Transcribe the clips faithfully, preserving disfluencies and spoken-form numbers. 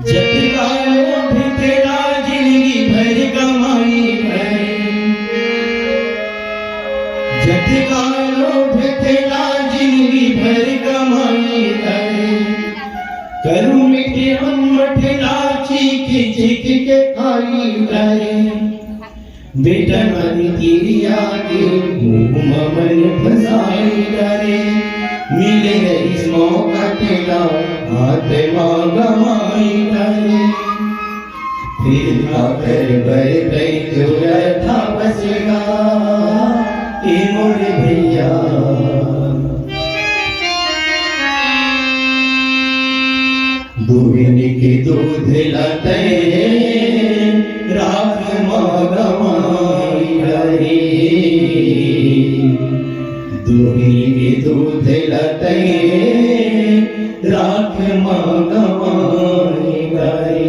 जतका लोभ तेला जिनगी भर कमाई करे, जतका लोभ तेला जिनगी भर कमाई करे, करू मीठे मन मठला चीख चीख के खाई करे। बेटा नानी किरिया के मुँह म मन फसाई डारे, मिले रहिस मौका तेला हाथ म गमाई डारे। फिर का करबे तैं चोर था बसेगा, ए मोर भैया। दुहिन के दूध ला तैं राख म गवाई डारे, दुहिन के दूध ला तैं राख म गवाई डारे।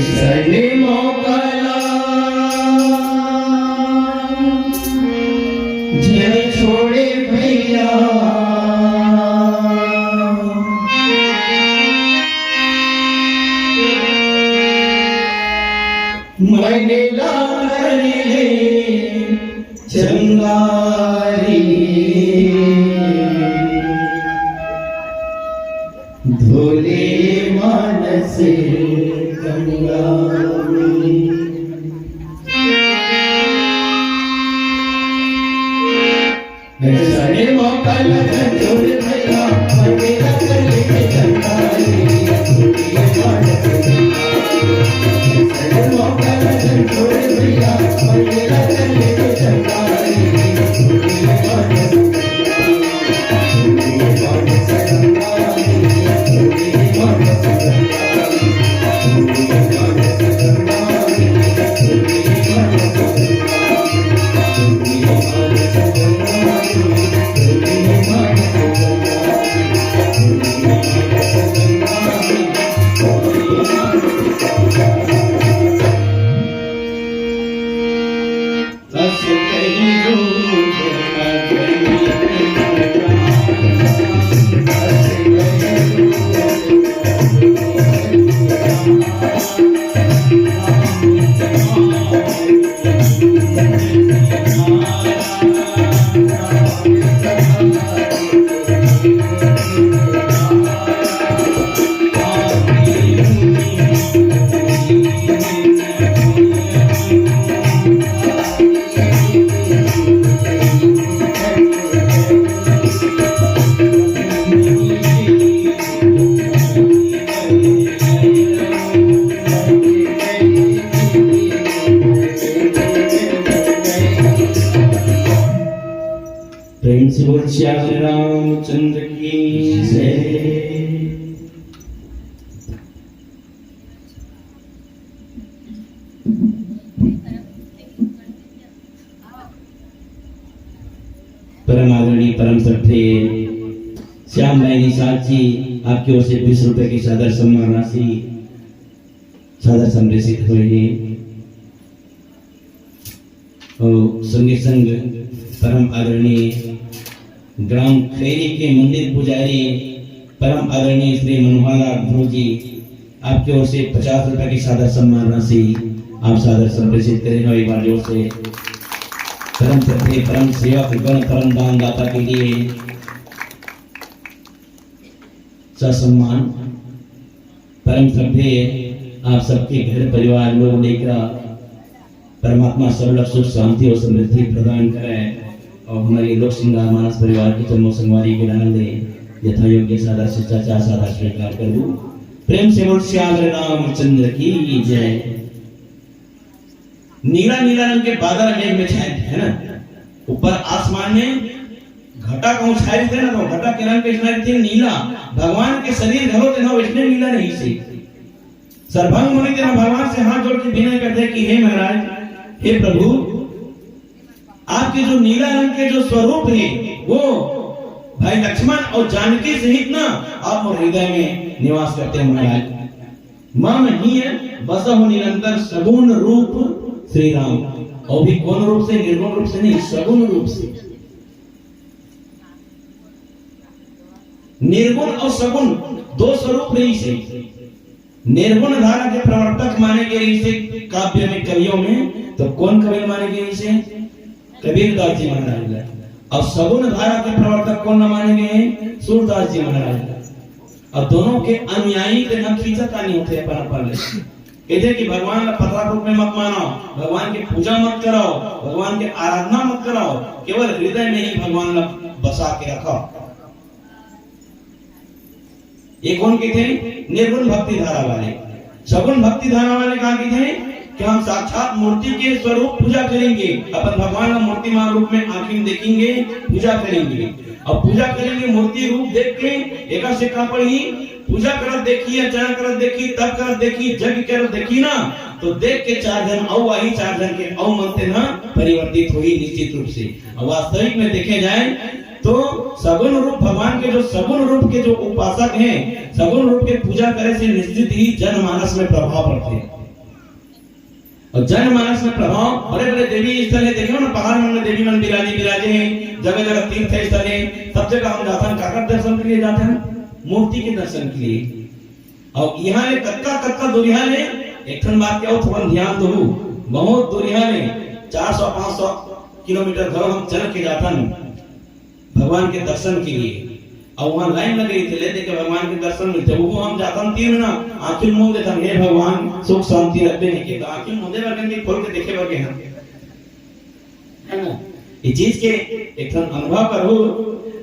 सने मौका ला झन छोड़े भैया, मैंने ला कर ले चंगारी। धोले मानस गंगा में। सने मौका लगन झोल भैया, मंदिर चले के चंगारी। धोले मानस गंगा में। सने मौका लगन झोल भैया, मंदिर चले के चंगारी। प्रेम से बोल सियावर रामचंद्र की जय। परम आदरणीय, परम श्रद्धेय श्याम भाई निषाद जी, आपकी ओर से बीस रुपए की सादर सम्मान राशि सादर संप्रेषित होए हे। और संगे संग परम आदरणीय ग्राम खैरी के मंदिर पुजारी परम आदरणीय श्री मनोहर लाल ध्रुव जी, आपके ओर से पचास रुपए की सादर सम्मान राशि आप सादर संप्रेषित करें। और एक बार जोर से परम श्रद्धेय, परम सेवक गण, परम दानदाता के लिए ससम्मान। परम श्रद्धेय, आप सबके घर परिवार लोग लेकर परमात्मा सर्व सुख शांति और समृद्धि प्रदान करे और हमारे लोक श्रृंगार मानस परिवार की जन्मों संगवारी के आनंद ले यथा योग्य सादर शिष्टाचार सादर स्वीकार करूं। प्रेम से बोल सियावर रामचंद्र की जय। नीला नीला रंग के बादल मेघ में छाए थे, है ना? ऊपर आसमान में घटा कहूं छाए थे ना, तो घटा के रंग कइसना थे? नीला। भगवान के शरीर घलो तेन ह वइसने नीला रहिसे। सरभंग मुनि तेन ह भगवान से हाथ जोड़ के विनय करथे कि हे महाराज, हे प्रभु, आपके जो नीला रंग के जो स्वरूप हे, वो भाई लक्ष्मण और जानकी सहित ना आप मोर हृदय में निवास करते हैं महाराज। मम हिय बसहु निरंतर सगुण रूप श्री राम। और भी कौन रूप से? निर्गुण रूप से नहीं, सगुण रूप से। निर्गुण और सगुण दो स्वरूप रहिसे। निर्गुण धारा के प्रवर्तक माने गे रहिसे काव्य में, कवियों में, तो कौन कवि माने गे रहिसे? कबीरदास जी महाराज ला। और सगुण धारा के प्रवर्तक कौन माने गे हे? सूरदास जी महाराज ला। और दोनों के अनुयायी के न खींचत आनी होथे अपन अपन ले। कहिथे कि भगवान ला पथरा रूप में मत मानो, भगवान की पूजा मत करो, भगवान की आराधना मत करो, केवल हृदय में ही भगवान ला बसा के रखो। ये कौन कहिथे? निर्गुण भक्ति धारा वाले। सगुण भक्ति धारा वाले का कहिथे? कि हम साक्षात मूर्ति के स्वरूप पूजा करेंगे, अपन भगवान ला मूर्तिमान रूप में आँखी में देखेंगे, पूजा करेंगे। अब पूजा करेंगे, मूर्ति रूप देख के एकर से का पड़ही? पूजा करत देखी, अर्चना करत देखी, तप करत देखी, यज्ञ करत देखी ना, तो देख के चार झन अउ आही, चार झन के अउ मन तेन ह परिवर्तित होही निश्चित रूप से। अब वास्तविक में देखे जाए तो सगुण रूप, भगवान के जो सगुण रूप के जो उपासक हैं, सगुण रूप के पूजा करे से निश्चित ही जनमानस में प्रभाव पड़थे। अउ जनमानस में प्रभाव, बड़े-बड़े देवी स्थल हे, देखियो ना, पहाड़ मन में देवी मन बिराजे, बिराजे हे, जगह-जगह तीर्थ स्थल हे, सब जगह हम जाथन, काकर दर्शन के लिए जाथन? मूर्ति के दर्शन के लिए। अउ इहाँ ले कतका, कतका दूरिहा ले, एक ठन बात के अउ थोड़ा ध्यान दहू, बहुत दूरिहा ले, चार सौ पाँच सौ किलोमीटर घलो हम चल के जाथन। भगवान के दर्शन के लिए। अउ वहाँ लाइन लगे रहिथे, ले देखे भगवान के दर्शन मिलथे। वो हम जाथन तीर ना, आँखी मूंद देथन, "हे भगवान, सुख शांति रखबे नहीं के।" तो आँखी मूंदे बर के खोल के देखे बर के हम, है ना? ये चीज के एक ठन अनुभव करहू।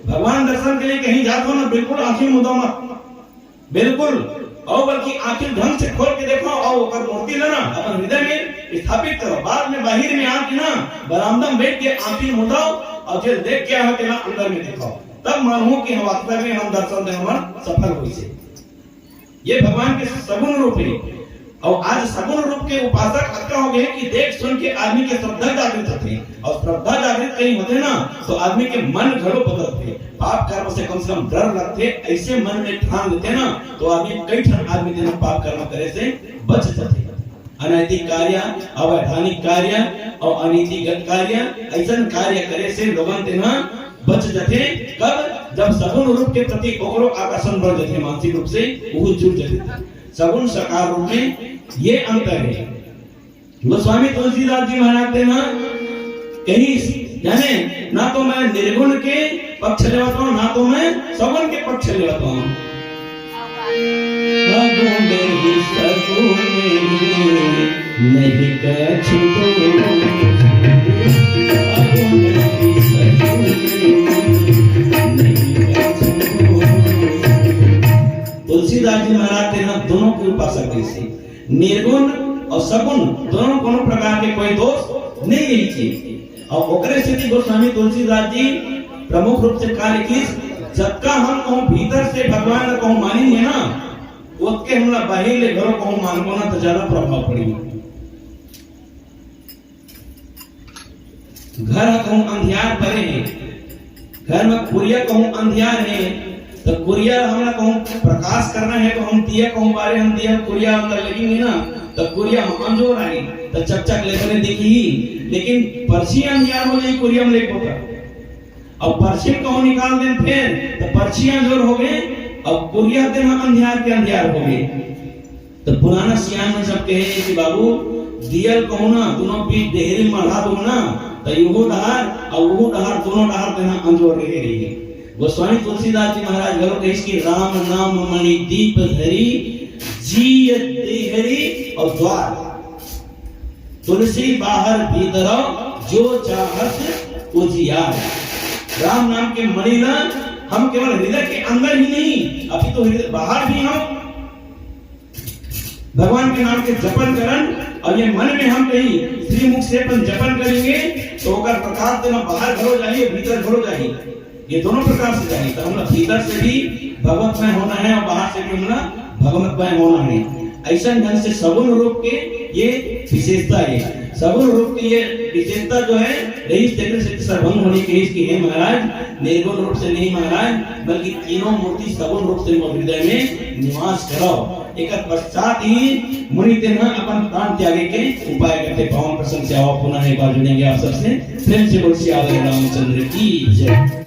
भगवान दर्शन के लिए कहीं जात हो ना, बिल्कुल आँखी मूंदो मत। बिल्कुल। अउ बल्कि आँखी ढंग से खोल के देखो अउ ओकर मूर्ति ला ना अपन हृदय में स्थापित करो। बाद में बाहिर में आके ना बरामदा में बैठ के आँखी मुदाओ अउ जे देख के आए हो तेला अंदर में दिखाओ। तब मानहू कि हम वास्तव में हम दर्शन में हमर सफल होइसे। ये भगवान के सगुण रूप हे। अउ आज सगुण रूप के उपासक अतका हो गए कि देख सुन के आदमी के श्रद्धा जागृत होथे। अउ श्रद्धा जागृत कहीं होथे ना, तो आदमी के मन घलो बदलथे। पाप कर्म से कम से कम डर लगथे, ऐसे मन में ठान लेथे ना, तो आदमी कई ठन आदमी तेन पाप कर्म करे से बच जाथे। अनैतिक कार्य, अवैधानिक कार्य अउ अनीतिगत कार्य, ऐसन कार्य करे से लोगन तेन बच जाथे। कब? जब सगुण रूप के प्रति ओकरो आकर्षण बढ़ जाथे, मानसिक रूप से वो जुड़ जाथे। सगुण साकार रूप में ये अंतर है। गोस्वामी तुलसीदास जी महाराज तेन कहिस, जाने, "ना तो मैं निर्गुण के पक्ष लेवत हूँ, ना तो मैं सगुण के पक्ष लेवत हूँ।" अगुण ही सगुण ही नहीं कछु दोष। अगुण ही सगुण ही नहीं कछु दोष। तुलसीदास जी महाराज तेन दोनों के उपासक रहिसे। निर्गुण अउ सगुण दोनों कोनो प्रकार के कोई दोष नहीं रहिसे। अउ ओकरे सेती गोस्वामी तुलसीदास जी प्रमुख रूप से का लिखिस, जतका हम कहूँ भीतर से भगवान ला कहूँ मानिन हे ना, ओतके हमला बाहिर ले घलो कहूँ मानबो ना, तो ज्यादा प्रभाव पड़ही। घर ह कहूँ अंधियार परे हे, घर में कुरिया कहूँ अंधियार हे, तो कुरिया हमला कहूँ प्रकाश करना हे, तो हम दिया कहूँ बारे, हम दिया कुरिया अंदर लगिन हे ना, तो कुरिया हम अंजोर आही, तो चकचक ले बने दिखही, लेकिन परछी अंधियार हो जाही कुरिया में ले पोता। अब परछी कहूँ निकाल देन फेर, तो परछी अंजोर हो गए, अब कुरिया तेन अंधियार के अंधियार हो गए। तो पुराना सियान मन सब कहे कि बाबू, दिया ल कहूँ ना, दोनों बीच डेहरी मढ़ा दो ना, तो यहू डहार अउ वहू डहार, दोनों डहार तेन अंजोर रहे रही। गोस्वामी तुलसीदास जी महाराज घलो कहिस कि "राम नाम मणि दीप धरी, जिय डेहरी अउ द्वार।" तुलसी बाहर भीतर जो चाहत उजियार। राम नाम के मणि ला हम केवल हृदय के अंदर ही नहीं, अभी तो हृदय बाहर भी हम भगवान के नाम के जपन करन, अउ ये मन में हम कहीं श्रीमुख से अपन जपन करेंगे, तो ओकर प्रकाश तेन बाहर घलो जाही, भीतर घलो जाही। ये दोनों प्रकार से जाही। तो हमला भीतर से भी भगवतमय होना हे अउ बाहर से भी हमला भगवतमय होना हे। ऐसन ढंग से सगुण रूप के ये विशेषता हे। सगुण रूप की ये विशेषता जो हे, रहिस तेकर से सरभंग मुनि कहिस कि "हे महाराज, निर्गुण रूप से नहीं महाराज, बल्कि तीनों मूर्ति सगुण रूप से मोर हृदय में निवास करव।" एकर पश्चात ही मुनि तेन ह अपन प्राण त्यागे के उपाय करथे। पावन प्रसंग से आवा पुनः एक बार जुड़ेंगे आप सबसे। प्रेम से बोल सियावर रामचंद्र की जय।